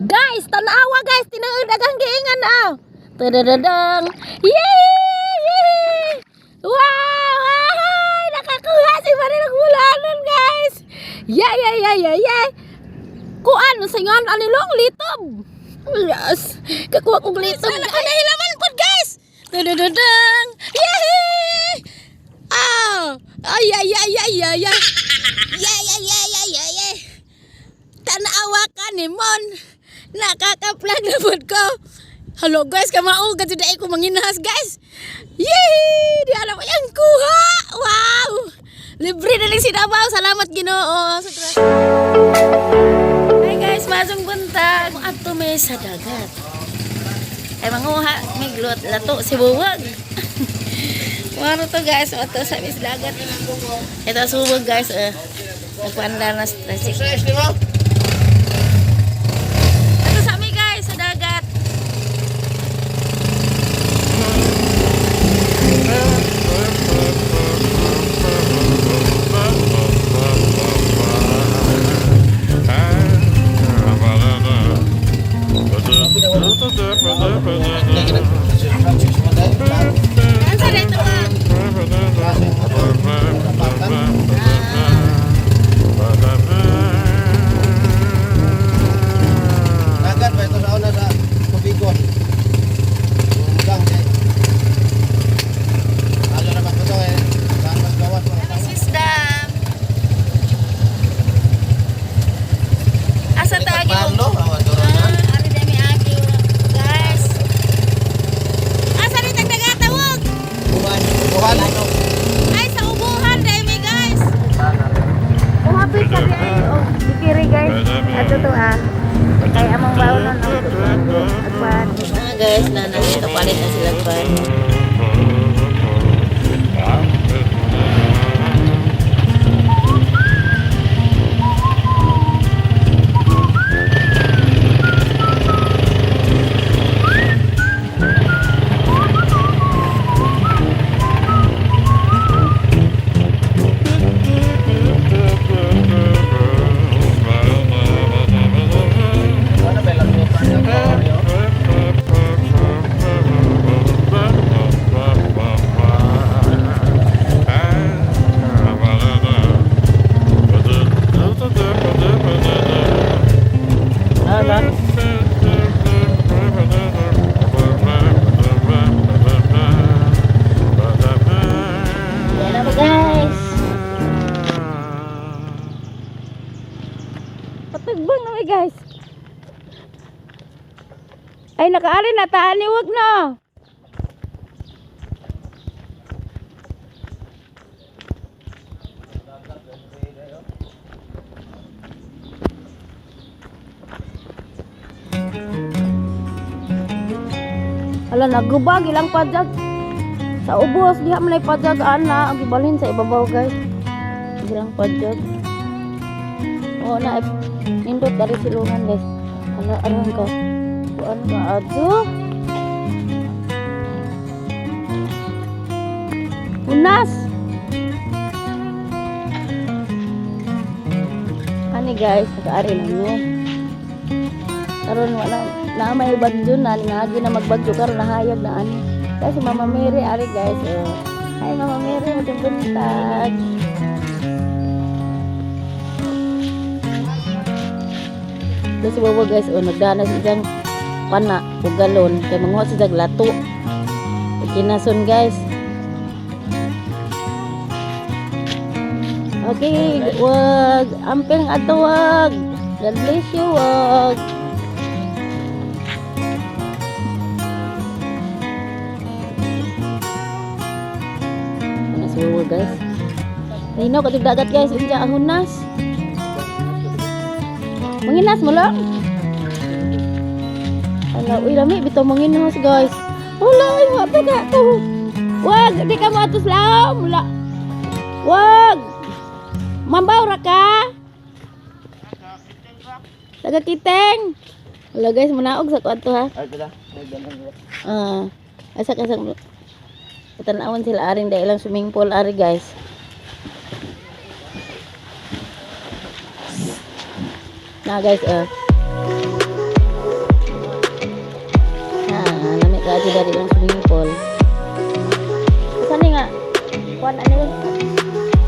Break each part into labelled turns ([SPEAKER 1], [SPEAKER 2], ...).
[SPEAKER 1] Guys, tanawa guys, tinuod daghang giingan ah. Tadadadang. Yay! Yay! Wow! Ay, nakakuha si Marilog Bulanon, guys. Yeah. Kuan sa ngan ani long litob. Yes. Kakuha kog litob. Ako nahilaman pod, guys. Tadadadang. Yay! Ah! Ay ay ay ay ay ay. Yeah yeah. Tanawa ka ni Mon. Nakaka-vlog na pod ko. Hello guys, kamao gud dai ko manginahas, guys. Yay! Di alam ko yung kuha. Wow! Libre na lang si Davao. Salamat, Ginoo. Hi guys, maayong buntag. Adto mi sa dagat. Ay manguha, may glut lato si buwag. Maro to guys, ato sa mis dagat. Ito subog guys, eh. Nagpaanda na sa tricycle. Ato sa mi guys, sa dagat. Ansa na ito ka?
[SPEAKER 2] Dagat ba ito sa una sa Tubigon? Umugang kay. Ano naman ko to eh. Saan mas gawas mga tao.
[SPEAKER 1] Swiss Dam. Asa ta agi mo?
[SPEAKER 2] Pablo, awa doron na.
[SPEAKER 1] Ah, ari dami agi guys. Asa ni tag dagata wag?
[SPEAKER 2] Buwan, buwan.
[SPEAKER 1] Ay sa ubuhan dami guys. Kumapit sa ay oh, dikiri guys. Ato to ah. Kay among bawon no. Agpan. Ah guys, na kapalit na sila pa.
[SPEAKER 2] Ano ba lang yung paano? Ano?
[SPEAKER 1] Yan na ba, guys. Patagbang na ba, guys. Ay, nakaari na. Taani, wag na. Ala, nagubag ilang padjag. Sa ubos, diha man ay padjag ana, ang gibalhin sa ibabaw, guys. Ilang padjag. Oo na, eh, nindot dari silungan, guys. Ala, aron ka. Kuan ka adto. Unas. Ani guys, nakaari lang nyo. Karon wala na may bagyo na ningagi na magbagyo karon nahayag na ani. Kasi Mama Mary ari guys. Oh. Hi Mama Mary, magandang buntag. Kasi bawa guys, oh, nagdana sa isang pana o galon kay manguha sa lato. O kinason guys. Okay, wag amping ato wag. God bless you, wag. Ano si Wawa, guys? Linaw katong dagat guys, unja ang hunas. Manginas mo lang. Ala, uy, lami bitaw manginas, guys. Wala, ay, wa pa ka to. Wag, di ka mo atos laom. Wala. Wag. Mambaw ra ka. Taga Kiteng. Wala guys, manaog sa kwarto ha.
[SPEAKER 2] Ay, pala. May ganun.
[SPEAKER 1] Ah, asa ka sa Tanawon sila aring dahil lang swimming pool ari guys. Na guys, eh. Dati dati lang swimming pool. Saan ni nga? Kuan ano yun?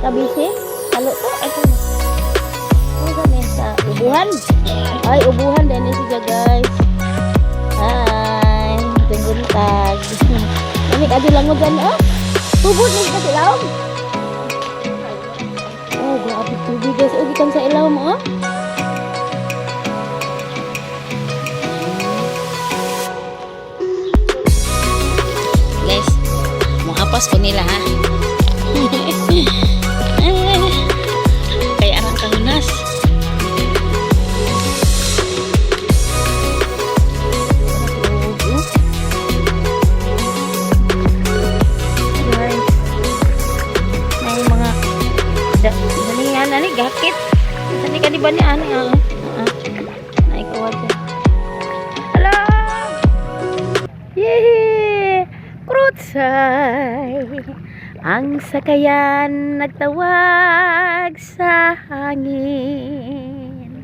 [SPEAKER 1] Sa bisi? Halo to? Ay, saan? Oh, saan ni? Sa ubuhan. Ay, ubuhan din ni siya, guys. Hi! Itong buntag. Lamig adyo lang mo dyan, oh. Tubod ni sa ilawom. Oh, grabe tubig, guys. Oh, gikan sa ilawom, oh. Guys, muapas ko nila, ha. Kaya arang kahunas. Guys, may mga da, dali nga nani gakit. Dali ka di ba ni ani ah. Ah. Naikaw dyan. Hello. Yehey! Krutsay! Ang sakayan nagtawag sa hangin.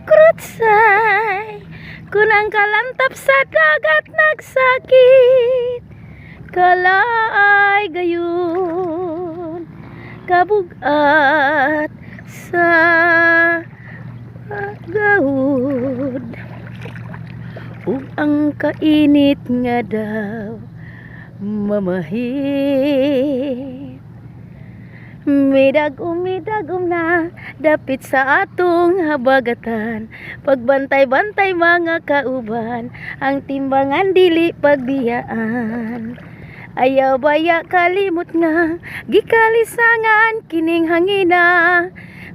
[SPEAKER 1] Krutsay! Kung ang kalantap sa dagat nagsakit, kalaay gayon, kabugat sa gahod. Ug ang kainit nga daw mamahit. Midagom, midagom na dapit sa atong habagatan. Pagbantay-bantay, mga kauban, ang timbangan dili pagbiyaan. Ayaw baya kalimot nga gikalisangan kining hangina.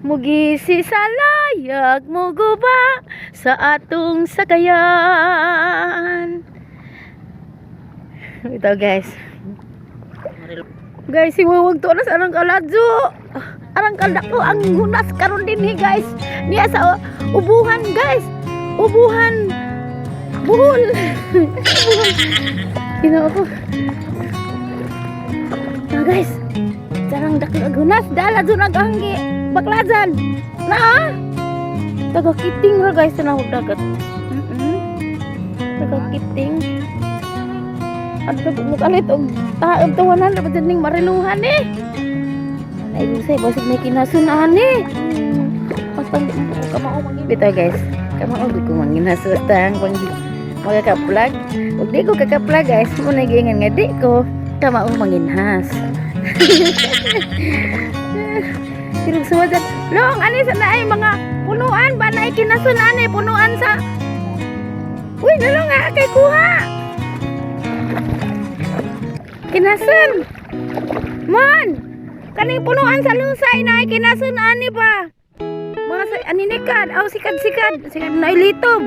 [SPEAKER 1] Mugisi sa layag, muguba sa atong sakayan. Ito, guys. Guys, siwawag to na sa arang kaladyo. Arang kaldak ko ang hunas karon din ni, guys. Niya sa ubuhan, guys. Ubuhan. Buhol. Buhol. Ginoo ko. Ah, guys. Sarang dako ang hunas. Dala doon ang anggi. Baklajan. Na. Ah. Taga kiting ra, guys, sa dagat. Taga kiting. Adto mo kalit og taob tawanan dapat ning mariluhan eh. Ay usay basig may kinasunahan eh. Pagpang di mo kamao mangin. Bitaw, guys. Kamao di ko manginasutan pang mga ka-vlog. Ug di ko kaka-vlog, guys. Mo na giingan nga di ko kamao manginhas. Pero suwadan. Long, ani sa naay mga punuan ba na kinasunaan eh punuan sa. Uy, nalong nga kay kuha. Kinasun. Mon! Kaning punuan sa lusay na kinasun ani ba? Mga sa aninikad, aw sikad-sikad, sikad na ilitob.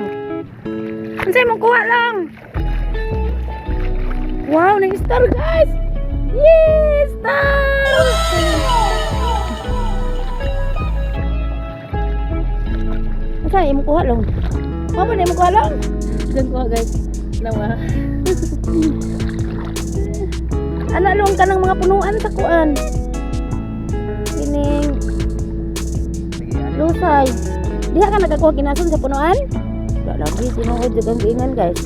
[SPEAKER 1] Unsay mong kuha lang? Wow, nang star, guys. Yes, star. Unsay imong kuha lang? Mao ba na imong kuha lang? Lang kuha, guys. Nawa. Ana long kanang mga punuan sa kuan. Kining lusay. Diha ka nakakuha kinasun sa punuan? Wala lagi tinuod jud ang giingan, guys.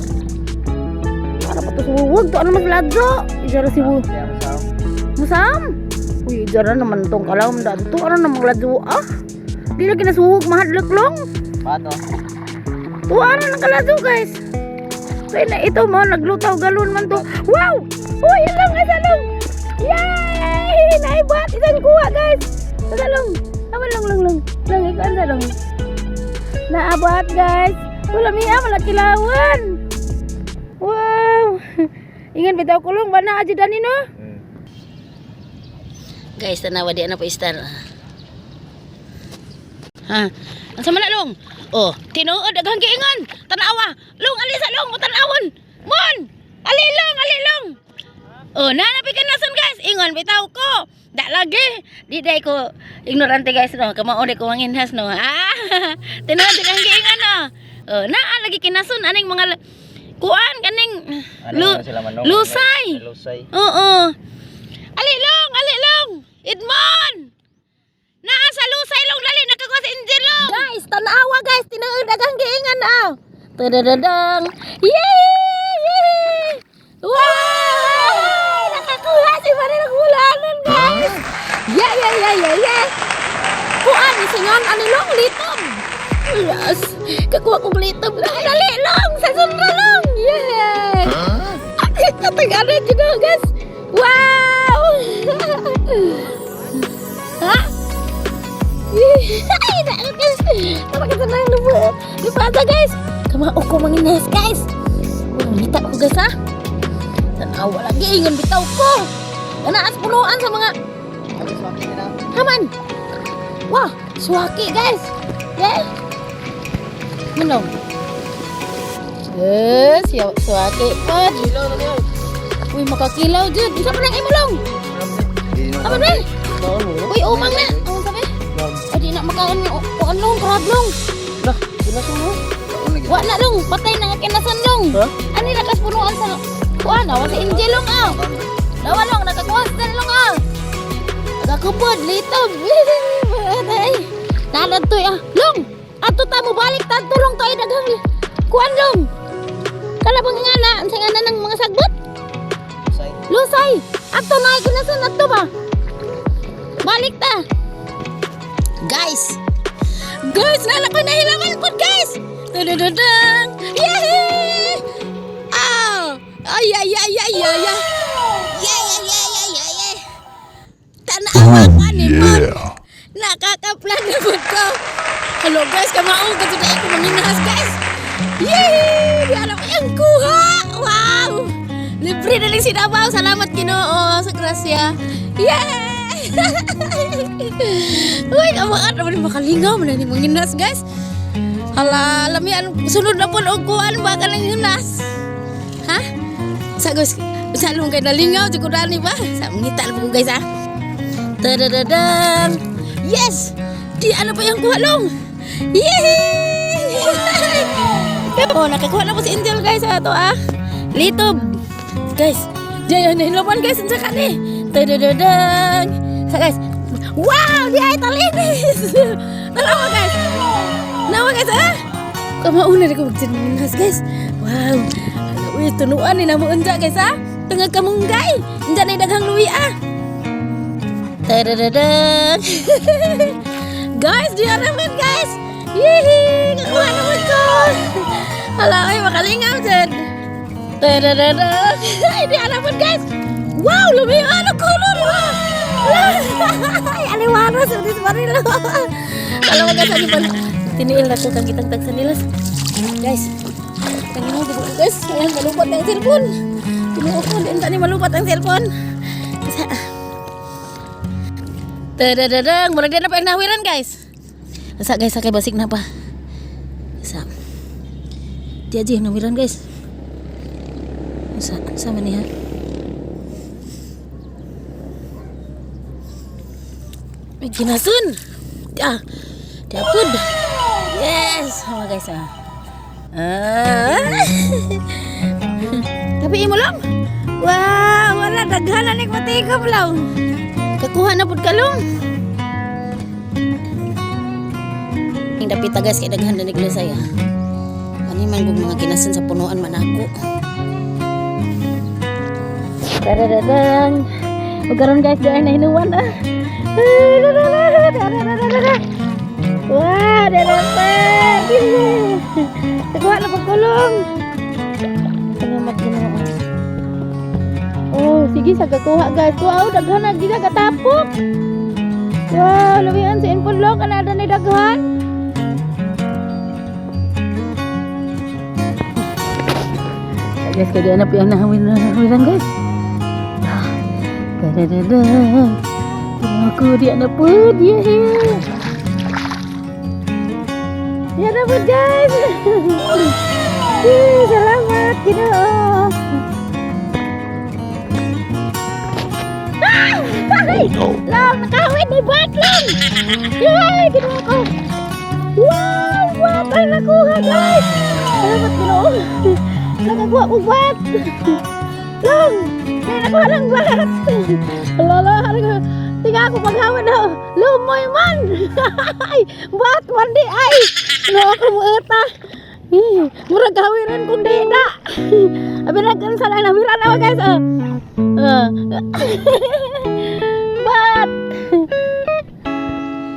[SPEAKER 1] Para pa to suwag to ano mas ladyo. Ijara si Wu. Musam. Uy, ijara naman tong kalawom dadto ano namang ladyo ah. Di lagi nasuwag mahadlok long.
[SPEAKER 2] Paano?
[SPEAKER 1] Tuwa na ng kaladyo, guys. Kaya na ito mo, naglutaw galon man to. Wow! Uy, ilong, isa long! Yay! Naibuhat! Isang kuha, guys! Isa long! Tama long, long, long. Long, ikaw sa long. Naabuhat, guys! Wala miya, malakilawan! Wow! Ingan bitaw kulong, ba na aji dani no? Guys, tanawa di na po istar. Ha? Ang sama na long. Oh, tinuod daghang giingon. Tanawa. Long ali sa long, tanawon. Mon! Ali long, ali long. Oh, nanapi ka nason, guys. Ingon bitaw ko. Da lagi. Di day ko ignorante, guys, no. Kamao di ko manginhas no. Ah, tinuod daghang giingon no. Oh, naa lagi kinasun aning mga kuan kaning
[SPEAKER 2] Ano sila manong?
[SPEAKER 1] lusay.
[SPEAKER 2] Lusay.
[SPEAKER 1] Oo. Ali long, ali long. Edmond! Naa sa lusay long dali nakakuha sa engine long. Guys, tanawa, guys, tinuod daghang giingan ah. Tadadadang. Yay! Yay! Wow! Nakakuha si Marilong bulanan, guys! Yeah! Kuan, singon, ano long, litom! Yes! Kakuha kong litom. Dali, long! Sa sunra, long! Yeah! Katagaran yun na, guys! Wow! Ha? Ay, guys! Kapag na ang lupasa, guys! Kamao ko manginas, guys! Ngita ko, guys, ha? Tanawa lagi, ingon bitaw ko! Kanaas punuan sa mga haman! Wah, suwaki, guys! Yeah! Manong. Yes, suwaki pod. Uy, makakilaw jud. Isa pa lang imulong. Aman be. Uy, umang na. Ang sabi? Ay, di na makaon nga kuan long, krab long.
[SPEAKER 2] Lah, kinasun mo?
[SPEAKER 1] Wa na long, patay na nga kinasan long.
[SPEAKER 2] Ha?
[SPEAKER 1] Ani rakas punuan sa kuan, awa sa Angel long ah. Lawa long, nakakuha sa long ah. Nagakupod, litob. Ay, Naladtoy ah. Long, ato ta mo balik ta tulong to ay daghang kuan long. Kala bang nga na, ang nga na ng mga sagbot? Lusay! Ato na ay kinasan ato ba? Balik ta! Guys! Guys, nala ko nahilaman po, guys! Tudududang! Yay! Ah! Ay, ay, ay, ay, ay, ay! Yeah, yeah, yeah, yeah, yeah, yeah! Tanawa
[SPEAKER 3] Oh,
[SPEAKER 1] pa ni Mon!
[SPEAKER 3] yeah.
[SPEAKER 1] Nakakaplan na po ko! Hello guys, kamao! Kasi na ako manginahas, guys! Yay! Di alam ko yung kuha! Wow! Libre na lang si Davao. Salamat Ginoo sa grasya. Yay! Uy, kamaan naman makalingaw man ni manginas, guys. Hala, lamian sunod na po og kuan ba ka ng hinas. Ha? Sa guys, sa long kay nalingaw jud ko dani ba? Sa mangita na po ko, guys, ha. Tadadadang! Yes! Di ano pa yung kuha long? Yay! Oh, nakakuha na po si Angel, guys, ato ah. Litob. Guys, diyan yun nahilaman, guys, ang saka ni. Tadadadang! Sa guys. Wow! Di ay talinis! Tanawa, guys. Nawa, guys, ah. Kamauna na ko magsinungas, guys. Wow. Uy, tunuan ni namo unja, guys, ah. Tungag kamunggay. Unja na daghang luwi ah. Tadadadang! Guys, di naman, guys! Yee! Kakuha naman ko! Hala, ay, makalingaw dyan! Tadadadang! Ay, di naman, guys! Wow! Lumiyo! Ano color? Ay, aliwaras! Ulit pa rin. Alam mo, guys, ano ba? Tiniil na ko kang kitang tagsa nila. Guys, kanina ko, guys. Ayan, malupat ang cellphone. Tinuo ko, di ni malupat ang cellphone. Kasi, tadadadang! Murag di na pa yung nawiran, guys. Asa, guys, sakay basik na pa. Sa. Di aja yung nawiran, guys. Asa, sa man niya? May ginasun! Ah, Diapod. Yes! Oh, guys, ah. Ah. Tapi imo lang. Wow, wala daghan na ni patikop lang. Kakuha na pud kalong. Ing dapita, guys, kay daghan na ni saya. Ani man gug mga kinasan sa punuan man ako. Dadadadang. Ug karon, guys, dahil na hinuwan ah. Wah, dah dapat. Kuha na pagkulong. Salamat, Ginoo. Oh, sige sa kakuha, guys. Wow, daghan na gina katapok. Wow, lumian sa inpulong kanada ni daghan. Guys, kaya na po yung nahawin na nahawiran, guys. Da-da-da-da. Ako, di na po. Yeah. Yan na po, guys. Yay, salamat, Ginoo. Ah! Ay! Long, nakawin ni Bart long. Yay, Ginoo ko. Wow, what ang nakuha, guys. Salamat, Ginoo. Nakakuha ko bat. Long, may nakuha ng bat. Lolo, tingnan ako paghawin na. Lumoy man. Ay, bat man di ay. No, ako mo eta. Eh, murag kawiran kung di na. Abi ra kan sa lang nawiran na guys. Oh. Oh. Bat.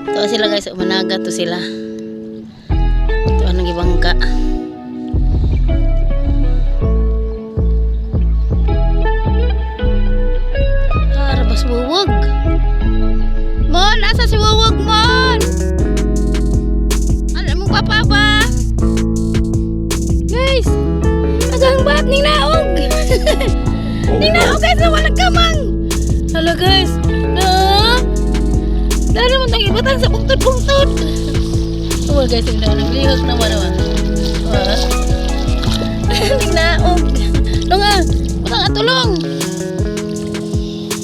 [SPEAKER 1] To sila guys, managa to sila. Ito ang gibangka. Ah, rabas buwag. Mon, asa si Wuwag, Mon? Alam mo pa ba? Guys, agang bat ning naog. Ning naog guys, na walang kamang. Hello guys. Na. Dara naman tong ibatan sa bungtod-bungtod. Oh guys, ning naog naglihok naman naman. Wah. Ning naog. Lunga, butang atulong.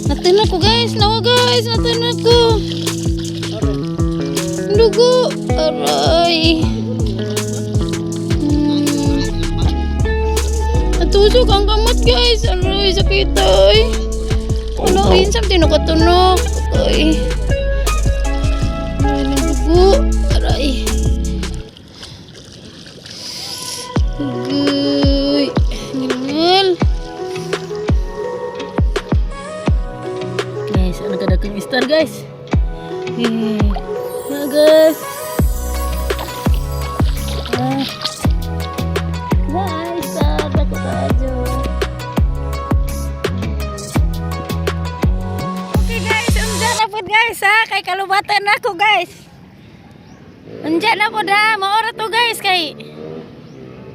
[SPEAKER 1] Natunog ko guys, nawa guys, natunog ko. Dugo. Aray. Natusok ang kamot guys. Aray, sakit ay. Wala, oh, yun something nakatunog. Ay. Ay, dugo. Aray. Agoy. Ngil. Guys, ano kadakang star guys? Eh, na guys. Ah. Guys, star ako tayo. Okay guys, unja na po guys ha, kay kalubatan na ako guys. Unja na po ha, maora to guys kay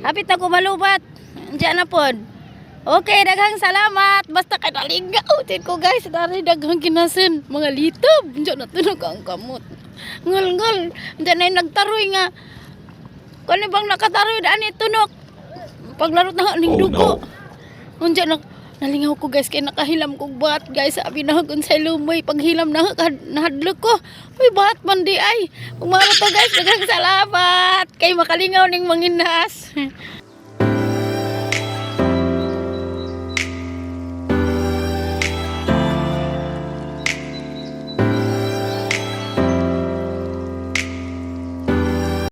[SPEAKER 1] hapit ako malubat. Unja na pod. Okay, daghang salamat. Basta kay nalingaw din ko guys, dari daghang kinasin, mga litob. Unja na tunog ang kamot. Ngol-ngol, unja na yung nagtaroy nga. Kani bang nakataroy daan tunok. Paglaro na ning
[SPEAKER 3] Oh,
[SPEAKER 1] dugo.
[SPEAKER 3] no.
[SPEAKER 1] Unja na nalingaw ko guys kay nakahilam kog bat guys, sabi na kung sa lumoy paghilam na nahadlok ko. Uy, bat man di ay. Umaro to guys, daghang salamat kay makalingaw ning manginas.